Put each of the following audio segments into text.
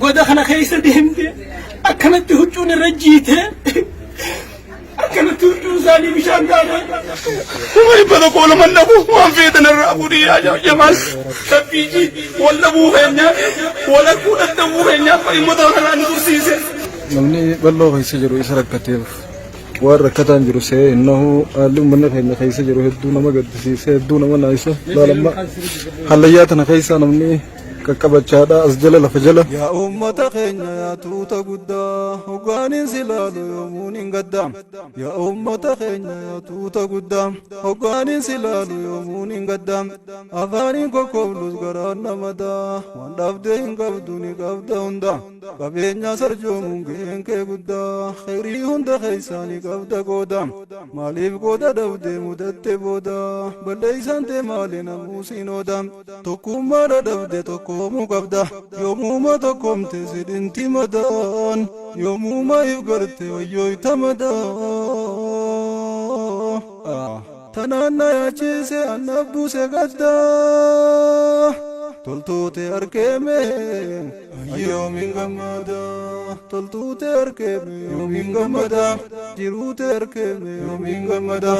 Goda kana keessa deemte akkanatti huccuun irra jiite akkanatti huccuun isaanii bishaan taate. 100,000 laman dhabu waan feetan irraa fuudhii yaa Jamaal. Rabbiiji wal dhabuu keenyaaf wal arguu dadhabuu keenyaaf dhimmoota kanaa nu tursiise. Namni bal'oo keessa jiru isa rakkateef waan rakkataan jiru se'ee hin nahu. Haalli uummanni keenya keessa jiru hedduu nama gaddisiisa, hedduu nama naayisa. Laalamma hallayyaa tana keessa namni qaqqabachaadha as jala lafa jala. Yaa uummata keenya yaa tuuta guddaa hoggaaniin si laalu yoomuun hin gadda. Yaa uummata keenya yaa tuuta guddaa hoggaaniin si laalu yoomuun hin gadda. Afaaniin kokkooflus garaan namadaa waan dhabdee hin qabdu ni qabda hunda. Qabeenya sarjoomuun gaheen kee guddaa kheyrii hunda keessaa ni qabda qooda. Maaliif qooda dhabdee mudatte booda balleessaan tee maali namuu siin ooda. Tokkummaa dhadhabde tokkoomuu qabda yoomuuma tokkoomte si dhinti madaan yoomuuma if garte wayyooyta madaa. Tanaan na yaachise annaaf buuse gaddaa toltuute arkeeme yoomiin gammada toltuute arkeeme yoomiin gammada jiruute arkeeme yoomiin gammada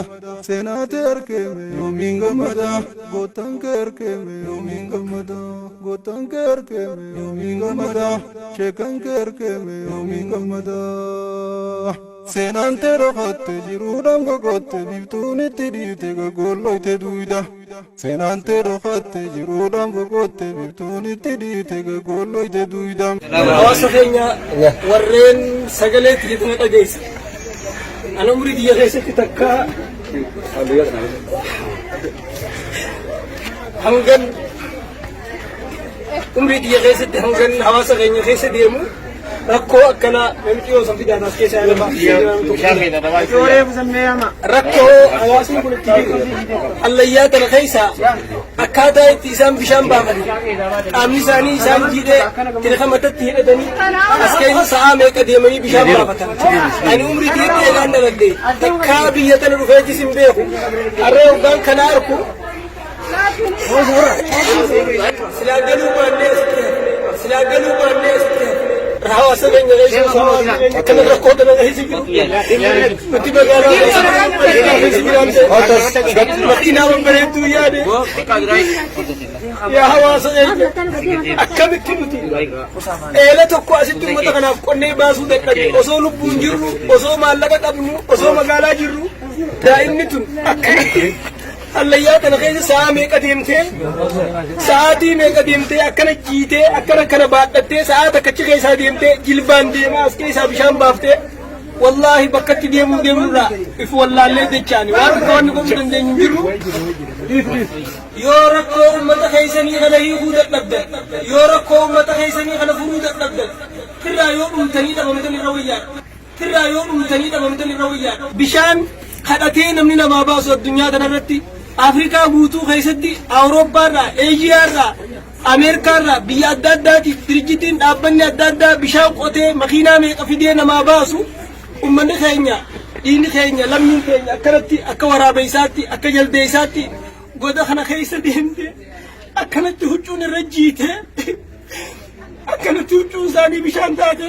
seenaate arkeeme yoomiin gammada goottan kee arkeeme yoomiin gammada goottan kee arkeeme yoomiin gammada sheekan kee arkeeme yoomiin gammada. Seenaan tee dhokatte jiruudhaan gogotte biiftuun itti dhiite gogolloyte duuyda. Seenaan tee dhokatte jiruudhaan gogotte biiftuun itti dhiite gogolloyte duuyda. Hawaasa keenya warreen sagalee tiyya tana dhageessa. Ana umurii tiyya keessatti takka hangan Umrii tiyya keessatti hangan hawaasa keenya keessa deemu rakkoo akkanaa namichi yoo san fidaan as keessa yaada rakkoo hawaasni kun itti jiru hallayyaa tana keessa akkaataa itti isaan bishaan baafatan qaamni isaanii isaan jiidhee tirka matatti hidhatanii as keessa sa'aa meeqa deemanii bishaan baafatan. Ani umrii tiyyatti eegaan dhaladhe takkaa biyya tana dhufeetis hin beeku. Har'a hoggaan kana arku Silaa galuu baannee asitti hafne. Silaa galuu baannee asitti hafne. Hawaasa keenya keessa osoo akkana rakkoo kana keessa jiru. Nuti magaalaa keessa keessa jiraanne makiinaa babbareedduu yaade. Yaa hawaasa keenya akkamitti nuti eela tokko asitti uummata kanaaf qonnee baasuu dadhabne osoo lubbuun jirru osoo maallaqa qabnu osoo magaalaa jirru daa'imni tun akkanatti Hallayyaa kana keessa sa'a meeqa deemtee sa'aatii meeqa deemtee akkana jiitee akkana kana baadhattee sa'aa takkachi keessaa deemtee jilbaan deemaa as keessaa bishaan baaftee wallaahi bakkatti deemuu deemnurraa if wallaallee jechaani waan akka wanni godhuu dandeenyu hin jiru. Yoo rakkoo uummata keessanii kana hiikuu dadhabdan yoo rakkoo uummata keessanii kana furuu dadhabdan firraa yoo dhumtanii dhabamtan irra wayyaadha. Firraa yoo dhumtanii dhabamtan irra wayyaadha. Bishaan kadhatee namni namaa baasu addunyaa tanarratti Afrikaa guutuu keessatti Awurooppaarraa, Eeshiyaarraa, Ameerikaarraa biyya adda addaatiif dirjitiin dhaabbanni adda addaa bishaan qotee makiinaa meeqa fidee namaa baasu ummanni keenya dhiigni keenya lammiin keenya akkanatti akka waraabeessaatti akka jaldeessaatti goda kana keessa deemte akkanatti huccuun irra jiite akkanatti huccuun isaanii bishaan taate.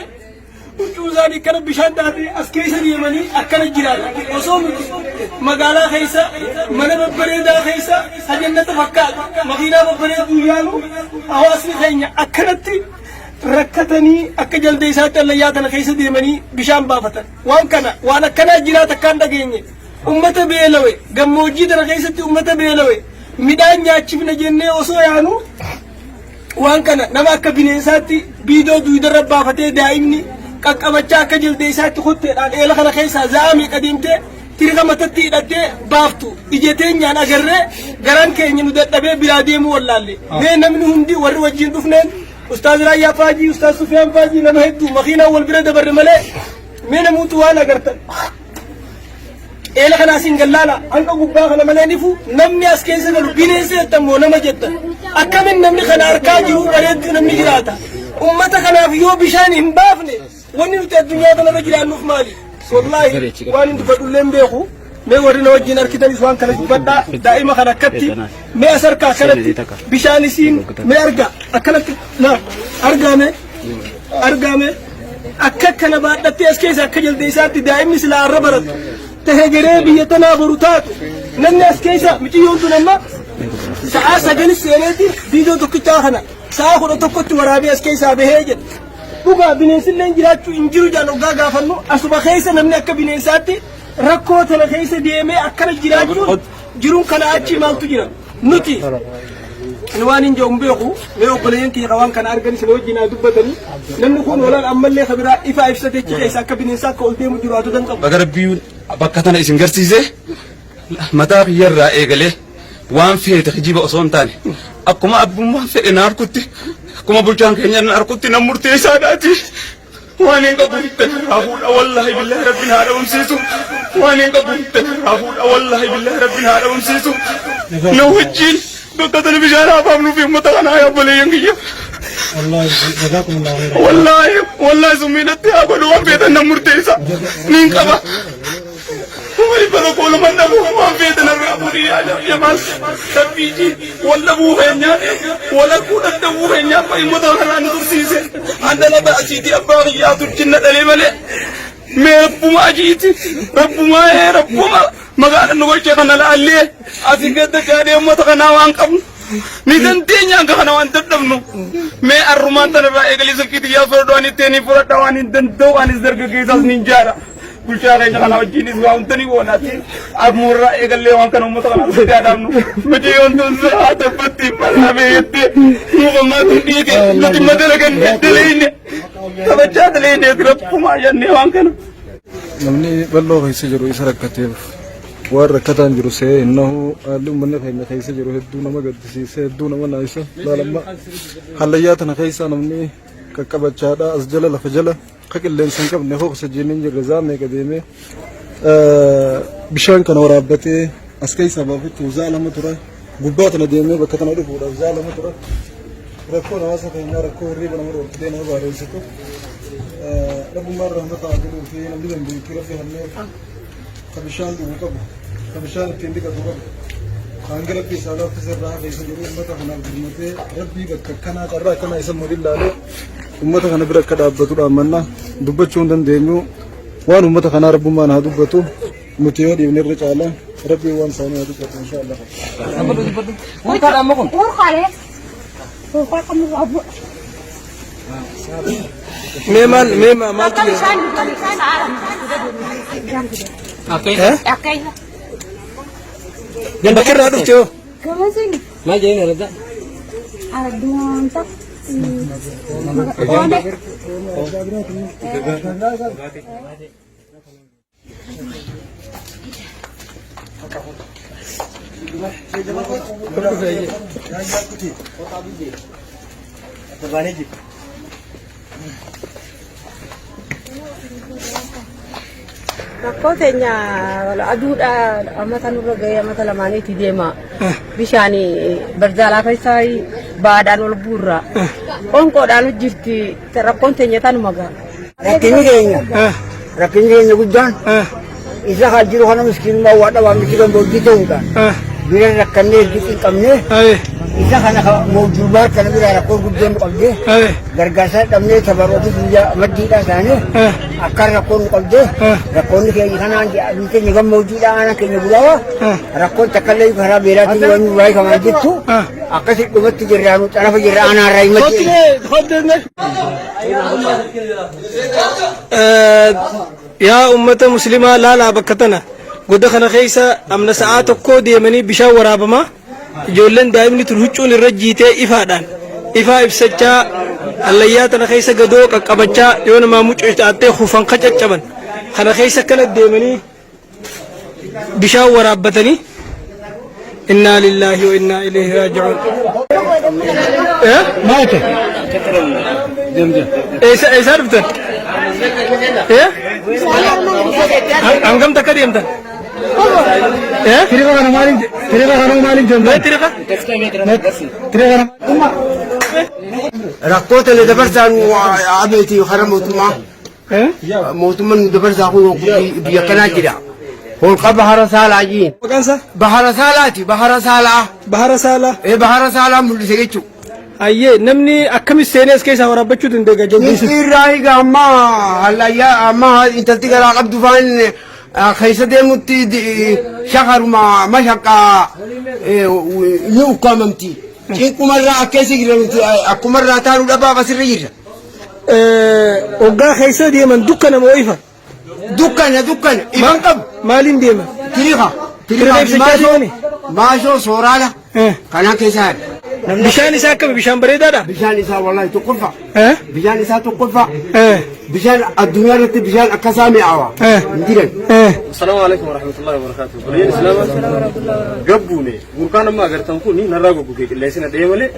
Huccuu isaanii akkana bishaan taatee as keessa deemanii akkana jiraatan. Osoo nuti magaalaa keessa mana babbareedaa keessa sajannata fakkaatu makiinaa babbareedduu yaanu hawaasni keenya akkanatti rakkatanii akka jaldeessaatti allayyaa tana keessa deemanii bishaan baafatan. Waan kana waan akkanaa jiraa takkaan dhageenye. Ummata beelawe gammoojjii tana keessatti ummata beelawe midhaan nyaachifna jennee osoo yaanu Waan kana nama akka bineensaatti biidoo duudarra baafatee daa'imni qaqqabachaa akka jaldeessaatti kotteedhaan eela kana keessaa za'aa meeqa deemtee tirika matatti hidhattee baaftu ija teenyaan agarree garaan keenya nu dadhabee biraa deemuu wallaalle. Mee namni hundi warri wajjin dhufneen Ustaaz Raayyaa Faajii, Ustaaz Sufiyaan Faajii nama hedduu makiinaan wal bira dabarre malee mee namoota waan agartan. Eela kana asiin gallaala hanga gubbaa kana malee nifu namni as keessa galu bineensa jettan moo nama jettan akkamin namni kana harkaa jiru bareedduu namni jiraata ummata kanaaf yoo bishaan hin baafne wanni nuti addunyaa kanarra jiraannuuf maali wallaahi waan hin dubbadhullee hin beeku mee warri na wajjin argitanis waan kana dubbadhaa daa'ima kana akkatti mee as harkaa akkanatti bishaan isiin mee argaa akkanatti na argaame. Argame akka kana baadhattee as keessa akka jaldeessaatti daa'imni silaa arra baratu tahe garee biyya tanaa boru taatu namni as keessa miciyyoon tun amma sa'aa sagalis seeneeti viidiyoo tokkichaa kana sa'aa 11tti waraabee as keessaa bahee jedha. Dhugaa bineensilleen jiraachuu hin jiru jaan hoggaa gaafannu asuma keessa namni akka bineensaatti rakkoo tana keessa deemee akkana jiraachuun jiruun kana achi maaltu jira nuti ani waan hin jedhu hin beeku mee obboleeyyan kiyya ka waan kana argan isin wajjin haa dubbatanii namni kun walaan ammallee ka biraa ifaa ibsate achi keessa akka bineensaa akka ol deemu jiraatu dan qabu. Baga Rabbiin bakka tana isin garsiise mataa kiyyarraa eegalee waan feete kijiba osoo hin taane akkuma abbummaan fedhe na harkutti akkuma bulchaan keenya na harkutti nan murteessaadhaati. Waan hin qabu irraa fuudha wallaahi billaahi rabbiin haa dhabamsiisu. Waan hin qabu irraa fuudha wallaahi billaahi rabbiin haa dhabamsiisu. Na wajjin bakka tana bishaan haa baafnuu fi uummata kanaa yaa obboleeyyan kiyya. Wallaahi wallaahi summii natti haa godhu waan feetan nan murteessa. Niin qaba. Kuma dhibba tokko laman dhabu waan feetan irraa fuudhii yaa jamaal rabbiiji wal dhabuu keenyaa wal arguu dadhabuu keenyaa uummata kanaa nu tursiise handala asiitii abbaa kiyyaa turchinna dhalee malee mee rabbuma ajiiti rabbumaa ee rabbuma magaala nu gochee kana laallee asii gadda jaadee uummata kanaa waan qabnu ni dandeenya hanga kana waan dadhabnu mee arrumaan tanarraa eegalee silkii xiyyaa fudhadhu ani ittiin fudhadha waan hin danda'u anis dargaggeessaas niin jaara. Bulchaa keenya kana wajjinis waa hunda ni goonaati. Ammuurraa eegallee waan kana uummata kana guddaa dhaabnu. Miti yoon tun haa tabbatti mallaafee jettee muka tun dhiite nuti madala kan daleeyne taphachaa daleeyne rabbumaa jennee waan kana. Namni bal'oo keessa jiru isa rakkateef waan rakkataan jiru se'ee hin nahu haalli uummanni keenya keessa jiru hedduu nama gaddisiisa hedduu nama naayisa laalamma hallayyaa tana keessa namni qaqqabachaadha as jala lafa jala Ka qilleensa hin qabne hoo oksijiinii hin jirre zaa meeqa deemee bishaan kana waraabbatee as keessaa baafachuuf zaa lama tura. Gubbaa tana deemee bakka tana dhufuudhaaf zaa lama tura. Rakkoon hawaasa keenyaa rakkoo hirriiba nama dhoorkitee nama baareessitu. Rabbummaan rahmata haa godhuu fi namni dandeettii rabbi hanneef ka bishaan dhugu qabu, ka bishaan ittiin dhiqatu qabu. Hanga rabbi isaa laaffise irraa hafe isa jiru uummata kanaaf birmatee rabbii bakka akkanaa carraa akkanaa isa mudin laalee Ummata kana bira akka dhaabbatu dhaammanna. Dubbachuu hin dandeenyu. Waan ummata kanaa rabbummaan haa dubbatu. Nuti yoo dhiifne irra caala. Rabbiin waan isaanii haa dubbatu inshaallah. Mee maal mee maaltu jira? Eh? Bakki irraa dhufte hoo? Maal jedheen araddaa? Rakkoo teenya aduudha amata nurra gahee amata lamaaniiti deema. Bishaan barzaalaa keessa baadhaan ol guurra. Qoonqoodhaan jirti rakkoon teenya tanuma gaha. Rakkinni keenya rakkinni keenya guddaan isa kan jiru kana miskiinummaa waa dhabaa miti gammoojjii ta'uudhaan bira rakkannee ergi hin qabne isa kana mawjuubaa kana bira rakkoo guddoon nu qabdee gargaarsa dhabnee tabarootis biyya maddiidhaa taane akkaan rakkoon nu qabdee rakkoonni keenya kanaan biyyi keenya gammoojjiidhaa aanaan keenya bulaawa rakkoon takkallee karaa beelaatiin waan nurraa hiikamaa jirtu akkasi dhumatti jirraa nu xarafa jirra aanaarraa himatti. Yaa ummata muslimaa laalaa bakka tana goda kana keessa amna sa'aa tokkoo deemanii bishaan waraabamaa Ijoolleen daa'imni tun huccuun irra jiitee ifaadhaan ifaa ibsachaa hallayyaa tana keessa gadoo qaqqabachaa yoo namaa mucucaattee kufan ka caccaban kana keessa akkana deemanii bishaan waraabbatanii innaa lillaahi wa innaa ilayhi raaji'uun. Eh? Maal ta'e? Eessa eessaa dhuftan? Eh? Hangam takka deemtan? Eh? Tiriqa kana maaliin tiriqa kana maaliin jenna? Tiriqa? Tiriqa kana. Rakkoo tana dabarsaa nu abeeti karaa mootummaa. Mootummaan nu dabarsaa kun biyya kanaa jira. Holqa Bahara Saalaa jiin. Maqaan isaa? Bahara Saalaati Bahara Saalaa. Bahara Saalaa. Ee Bahara Saalaa mul'ise jechuudha. Hayyee namni akkamitti seenee as keessaa waraabbachuu danda'a jaldeessa? Irraa egaa amma hallayyaa amma intalti garaa qabdu faan keessa deemutti shakaruma mashaqqaa ni ukkaamamti. Cinqumarraa akkeessa jira nuti akkumarraa taanu dhabaaf asirra jirra. Hoggaa keessa deeman dukkana moo ifa? Dukkana dukkana ifan qabu. Maaliin deeman? Tiriika. Tiriika ibsachaa deemani? Maashoo sooraala. Kanaan keessa haadha. Bishaan isaa akkami? Bishaan bareedaadha? Bishaan isaa wallahi tokkoffaa. Bishaan isaa tokkoffaa. Bishaan addunyaa irratti bishaan akkasaa mi'aawa. Hin jiran. Assalamu alaikum warahmatullahi wabarakatuh. Biyya Islaama gabbuune burqaan amma agartan kun narraa goggoge qilleensi na dha'ee malee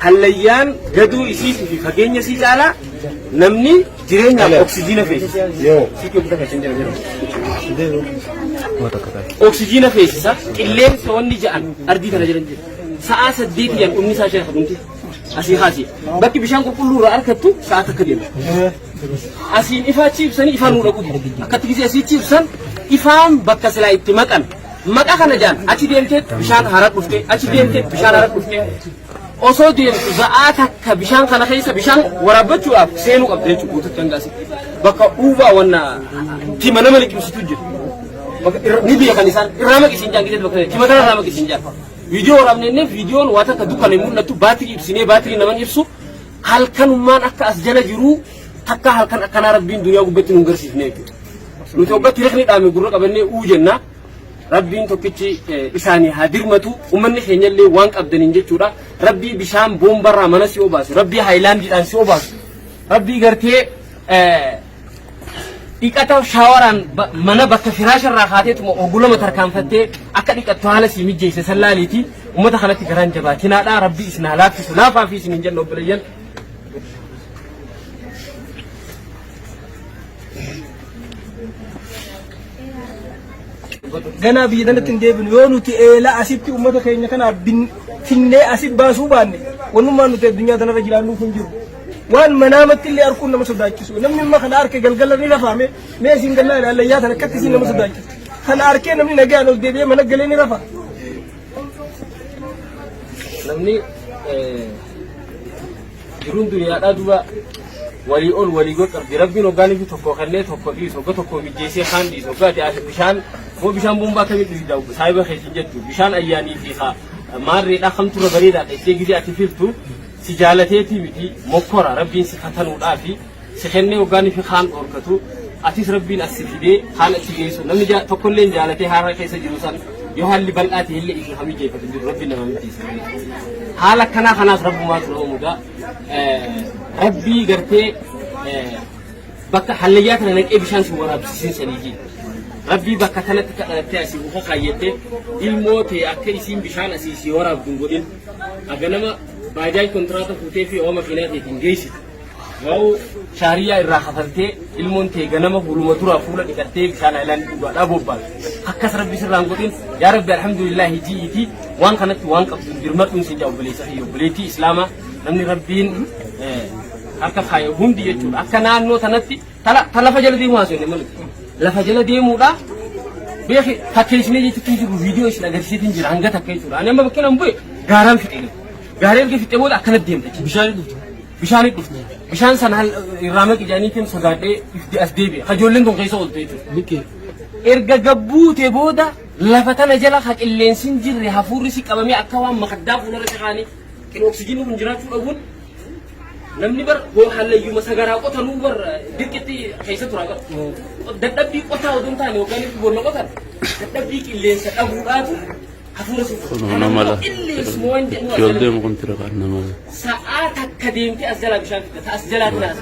hallayyaan gaduu isiitii fi fageenya isii caalaa namni jireenyaaf oksijiina feesisa. Siitii ofiirra kan jira jira. Oksijiina feesisa qilleensa wanni ja'an ardii tana jiran jira. Sa'aa saddeeti jan dhumni isaa sheekha dhumti. Asii haasii. Bakki bishaan qulqulluu irraa argattu sa'aa takka deema. Asiin ifaa achi ibsanii ifaan nuu dhaqu dide. Akkatti gisee asiichi ibsan ifaan bakka silaa itti maqan. Maqa kana jaan achi deemtee bishaan hara dhufte achi deemtee bishaan hara dhufte osoo deemtu za'aa takka bishaan kana keessa bishaan waraabbachuudhaaf seenuu qabda jechuudha guututti hanga asitti. Bakka uubaa wanna tima nama liqimsitu jira. Bakka ni beekan isaan irraa maqisiin jaan gisee bakka tima kana irraa maqisiin jaan. Viidiyoo waraabnee viidiyoon waa takka dukkana hin mul'attu baatirii ibsinee baatirii naman ibsu halkanummaan akka as jala jiruu takka halkan akkanaa rabbiin duniyaa gubbatti nu garsiifne jechuudha. Nuti hoggatti rikni dhaame gurra qabannee uu jenna. Rabbiin tokkichi isaanii haa dirmatu ummanni keenyallee waan qabdaniin jechuudha. Rabbii bishaan boombarraa mana si obaasu, rabbii haayilaandiidhaan si obaasu, rabbii gartee dhiqata shaawaraan mana bakka firaasharraa kaateetuma ogulama tarkaanfattee akka dhiqattu haala sii mijjeesse san laaliiti ummata kanatti garaan jabaatinaadha rabbi isin haa laaffisu laafaa fi isin hin jenna obboleeyyan. Ganaa biyya tanatti hin deebinu yoo nuti eela asitti uummata keenya kanaaf finnee asi baasuu baanne wannummaan nuti addunyaa tanarra jiraannuuf hin jiru. Waan manaamatti illee arguun nama sodaachisu. Namni amma kana arke galgala ni rafaame mee isin gallaa ilaallayyaa tan akkatti isin nama sodaachisu. Kana arkee namni nagaan ol deebi'ee mana galee ni rafa. Namni jiruun duniyaadhaa duuba walii ol walii gad qabdi. Rabbiin hoggaan fi tokko kennee tokko dhiisu hogga tokko mijjeessee kaan dhiisu hogga ati as bishaan moo bishaan bombaa akkamitti dhugda saahiba keetiin jettu bishaan ayyaanii fi maarreedhaa kamtu irra bareedaadha jettee gisee ati filtu si jaalateetii miti mokkora rabbiin si fatanuudhaa fi si kennee hoggaan fi kaan dhoorkatu atis rabbiin as si fidee kaan achi geessu namni tokkolleen jaalatee haara keessa jiru san yoo haalli bal'aa ta'e illee ifi hamii jeeffatu hin jiru rabbiin nama mijjeessa haala akkanaa kanaas rabbumaatu nama mudaa rabbii gartee bakka hallayyaa tana naqee bishaan si waraabsisiin sanii rabbii bakka kanatti kadhattee asii ufa kaayyattee ilmoo tee akka isiin bishaan asii si waraabdu hin godhin haga nama baajaaj kontiraata fuutee fi ooma makiinaa teetiin geessitu Waa'u shaariyaa irraa kafaltee ilmoon tee ganama huluma duraa fuula dhiqattee bishaan haayilaandii dhugaadhaa bobbaatu. Akkas rabbi sirraan godhin yaa rabbi alhamdulillaahi ji'iiti waan kanatti waan qabdu dirmadhuun sin jaa obboleessa kiyya obboleettii islaamaa namni rabbiin harka kaaye hundi jechuudha. Akka naannoo tanatti ta lafa jala deemuu haasofne malu. Lafa jala deemuudha beeki fakkeessinee jechuutti hin jiru viidiyoo isin agarsiisin jira hanga takka jechuudha. Ani amma bakkeen an bu'e gaaraan fixee gaaree erga fixee booda akkanatti deemta jechuudha. Bishaan dhufte. Bishaan dhufte. Bishaan sana irraa maqi jedhaniitiin sodaadhee ifti as deebi'e. Ka ijoolleen tun keessa oolte jechuudha. Erga gabbuute booda lafa tana jala ka qilleensi hin jirre hafuurri si qabamee akka waan makaddaa fuularra si kaanii oksijiinii kun jiraachuu dhabuun namni bar hallayyuma sagaraa qotanuu bar dirqitti keessa turaa qaba. Dadhabbii qotaa odoo hin taane yookaan boolla qotan dadhabbii qilleensa dhabuudhaatu hafuura si Kun nama la. Qilleensuma waan jedhu as jala Ijoolleen kun tira kan nama la. Sa'aa takka deemtee as jalaa bishaan fidda. Ta as jalaa tana as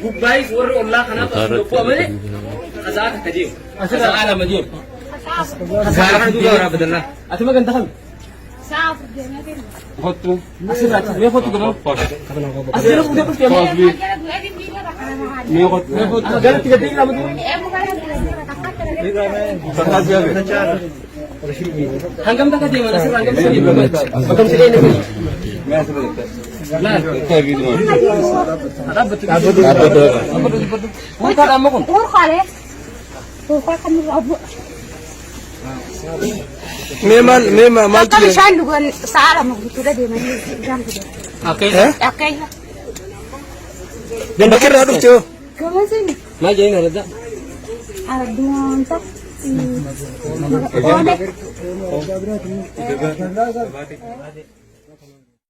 gubbaayis warri ollaa kanaaf as Mataa irratti bu'a malee ka sa'aa takka deemu. Ka sa'aa lama deemu. Ka sa'aa kana duuba waraabbatannaa. Ati magan takami? Kottu. Asirraa achi mee kottu gama. As jala fuutee dhufte amma. Mee kottu. Mee kottu. Galatti gaddee jira amma. Hangam takka deeman asirraa hangam takka deeman? Bakka si dheene kun. Laal. Dhaabbatu. Dhaabbatu. Huurkaadha amma kun. Mee maal mee maaltu Akka jira? bishaan dhugan sa'a 2 guutuudha deemanii bishaan fidan. Akkeessa. Bakki irraa dhufte hoo? Gabasin Maal jedhanii araddaa? araddumaanta. Oole.